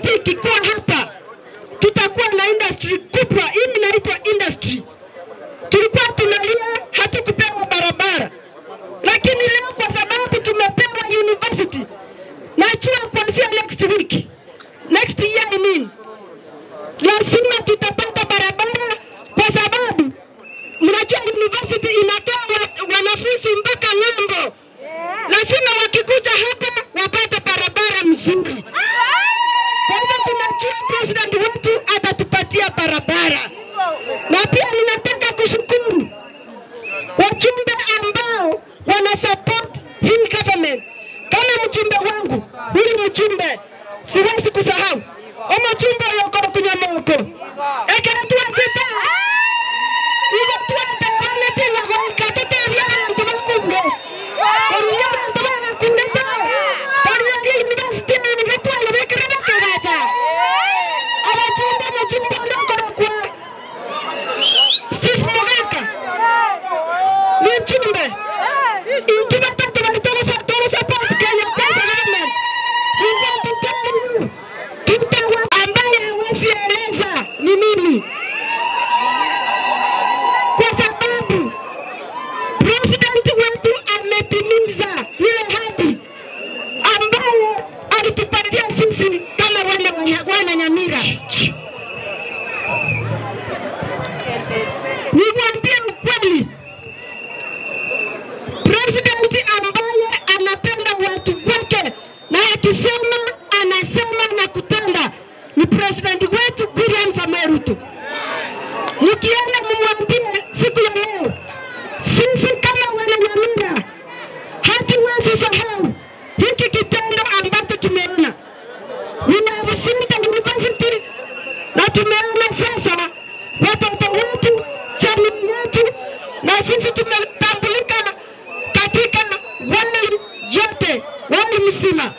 University ikikuwa hapa tutakuwa na industry kubwa. Hii inaitwa industry. Tulikuwa tunalia hatukupewa barabara, lakini leo kwa sababu tumepewa university, najua kuanzia next week, next year I mean, lazima tutapata barabara, kwa sababu mnajua university inatoa wanafunzi mpaka ng'ambo. Lazima wakikuja hapa wapate barabara mzuri. Kwa hivyo tunajua president wetu atatupatia barabara. Na pia ninataka kushukuru wajumbe ambao wana support hii government. Kama mjumbe wangu, huyu mjumbe siwezi kusahau. Omujumbe yoko kunyamoko. Ekeretu ateta. Igo tuata panete na goika tete ya mtu mkubwa. Koruya mtu mkubwa. Koruya university ni vitu alivyokereka kaja. Abajumbe mjumbe ndoko kwa Steve Mogaka. Ni mjumbe. Intuba tatu walitoa support Kenya Kwanza government. We want to tell you, ambaye hawezi eleza ni mimi. Kwa sababu president wetu ametimiza ile ahadi ambayo alitupatia sisi kama wana Nyamira. Niwaambie ukweli, president ambaye anapenda watu wake na akisema anasema na kutenda ni president wetu William Samoei Ruto. Mkienda mumwambie siku ya leo, sisi kama wana Nyamira hatuwezi sahau hiki kitendo ambacho tumeona. We have seen the university na tumeona sasa watoto wetu, jamii yetu, na sisi tumetambulika katika wali yote, wali mzima.